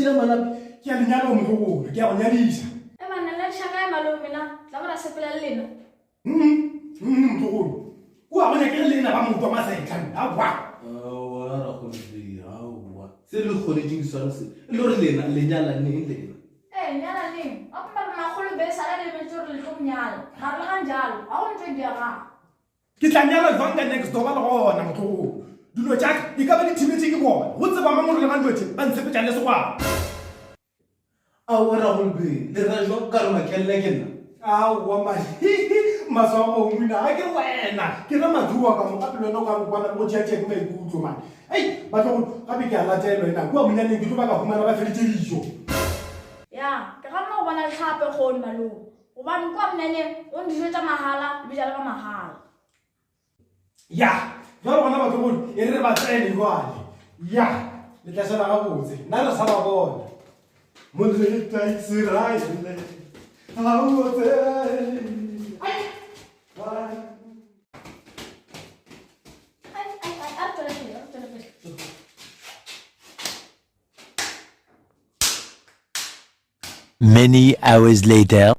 tšela malapi. Ke ya lenyalong motlogolo, ke ya go nyadiša. E banna le tšha kae malome na? Tla bo ra sepela le lena. Motlogolo, kua go nyakege lena ba motwa masetla, aowa. Aowa Rakgolobee, aowa. Se le kgonetšeng sona se, e le gore lena le nyala neng lena? Ee, nyala neng? Wa mare Makgolobee sala le emetše gore le tlo mo nyala. Mara le gang jalo, ga go ntho e diegago. Ke tla nyala jwang ka next door ba le gona motlogolo? Dilo tša ka di ka ba di thibetše ke bona. Go tseba mang gore le gang dilo tše ba ntshepetša le segwagwa? Aowa Ragolbe, le ra jwang ka re makelle ke nna? Aowa man, Maswagong wina ga ke re wena, ke ra Madhuwa ka mo gape le wena o ka re o kwana le go tšeatšea ke maikutlo man. Ei, batlogolo, gape ke a latelwa ena, kua monyanyeng ke tlo ba ka humana ba feditše dijo. Ya, ke ganna go bona lehlape kgono malome. Gobane kua mnyanyeng go ne dijo tša mahala le bjala ba mahala. Ya, jwale gona batlogolo e re re ba tsene jwale. Ya, le tla šala gabotse, nna re sa ba bona. Moleta Iseraele, ga o tsene. Ai, ai. Ai, ai, ai, a re tswele pele, a re tswele pele. Many hours later.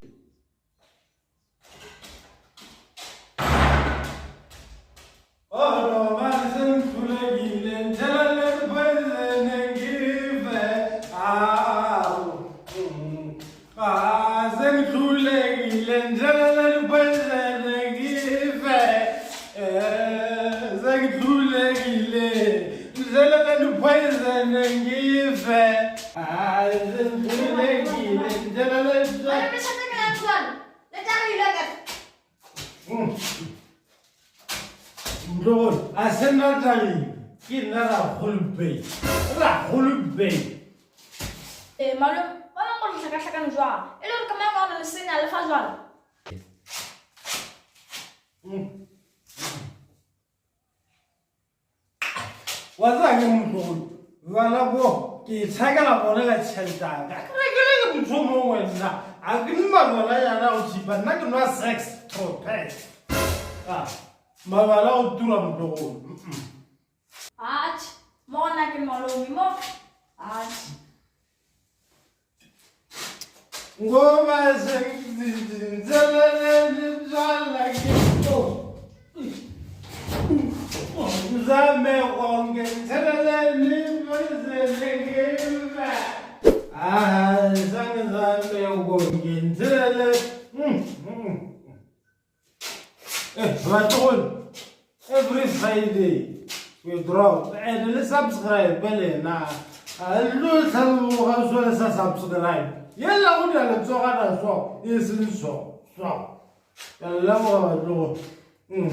Mtlogolo, a se nna tabeng ke nna ragolobei ragolobei Ee, malome, bona gore tlhakatlhakano jwang e le gore ke mang wa le senya le fa jwalo Wa tseba ke motlogolo bjala bo ke ithekela bona ka tšhelete ya ka ke rekile ke motho o mongwe nna a ke nwe majwala yana go tšhipa nna ke nwa sex tropet a mabala go tura motlogolo Atjhe, mo gona ke malome mo. Atjhe. Ngoba sengidinzelelelibzala ke Ngizame konke ngithelelelibzele Ah, sangizame konke ngithelele Eh, batlogolo, every Friday we drop and le subscribe lena. Lo tlhaloga so le sa subscribe. Yela go dira letsogana so e seng so so. Ke a leboga batlogolo. Mm.